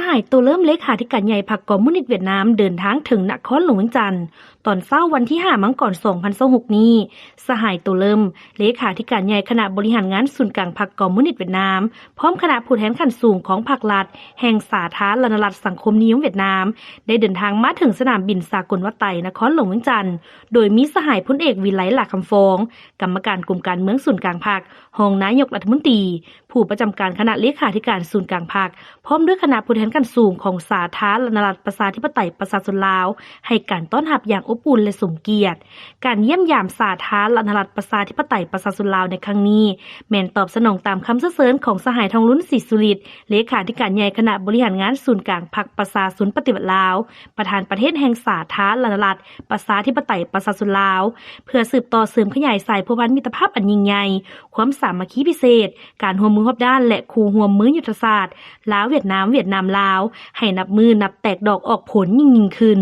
ສະຫາຍ ໂຕເລີມ ເລຂາທິການໃຫຍ່ພັກຄອມມູນິດຫວຽດນາມ ເດີນທາງເຖິງນະຄອນຫຼວງວຽງຈັນ ຕອນເຊົ້າວັນທີຫ້າ ມັງກອນ ສອງພັນຊາວຫົກນີ້. ສະຫາຍ ໂຕເລີມ ເລຂາທິການໃຫຍ່ຄະນະບໍລິຫານງານສູນກາງພັກຄອມມູນິດຫວຽດນາມ ພ້ອມຄະນະຜູ້ແທນຂັ້ນສູງຂອງພັກລັດແຫ່ງສາທາລະນະລັດສັງຄົມນິຍົມຫວຽດນາມ ໄດ້ເດີນທາງມາເຖິງສະໜາມບິນສາກົນວັດໄຕ ນະຄອນຫຼວງວຽງຈັນ ໂດຍມີສະຫາຍ ພົນເອກ ວິໄລ ຫຼ້າຄຳຟອງ ກຳມະການກົມການເມືອງສູນກາງພັກ, ຮອງນາຍົກລັດຖະມົນຕີ, ຜູ້ປະຈຳການຄະນະເລຂາທິການສູນກາງພັກ ພ້ອມດ້ວຍຄະນະຜູ້ແທນຂັ້ນສູງຂອງສາທາລະນະລັດປະຊາທິປະໄຕປະຊາຊົນລາວ ໃຫ້ການຕ້ອນຮັບຢ່າງອົບອຸ່ນ ແລະ ສົມກຽດ. ການຢ້ຽມຢາມສາທາລະນະລັດປະຊາທິປະໄຕປະຊາຊົນລາວໃນຄັ້ງນີ້ ແມ່ນຕອບສະໜອງຕາມຄຳເຊື້ອເຊີນຂອງສະຫາຍ ທອງລຸນ ສີສຸລິດ ເລຂາທິການໃຫຍ່ຄະນະບໍລິຫານງານສູນກາງພັກປະຊາຊົນປະຕິວັດລາວ, ປະທານປະເທດແຫ່ງສາທາລະນະລັດປະຊາທິປະໄຕປະຊາຊົນລາວ ເພື່ອສືບຕໍ່ເສີມຂະຫຍາຍສາຍພົວພັນມິດຕະພາບອັນຍິ່ງໃຫຍ່, ຄວາມສາມັກຄີພິເສດ, ການຮ່ວມມືຮອບດ້ານ ແລະ ຄູ່ຮ່ວມມືຍຸດທະສາດ ລາວ-ຫວຽດນາມ, ຫວຽດນາມ-ລາວ ໃຫ້ນັບມື້ນັບແຕກດອກອອກຜົນຍິ່ງໆຂຶ້ນ.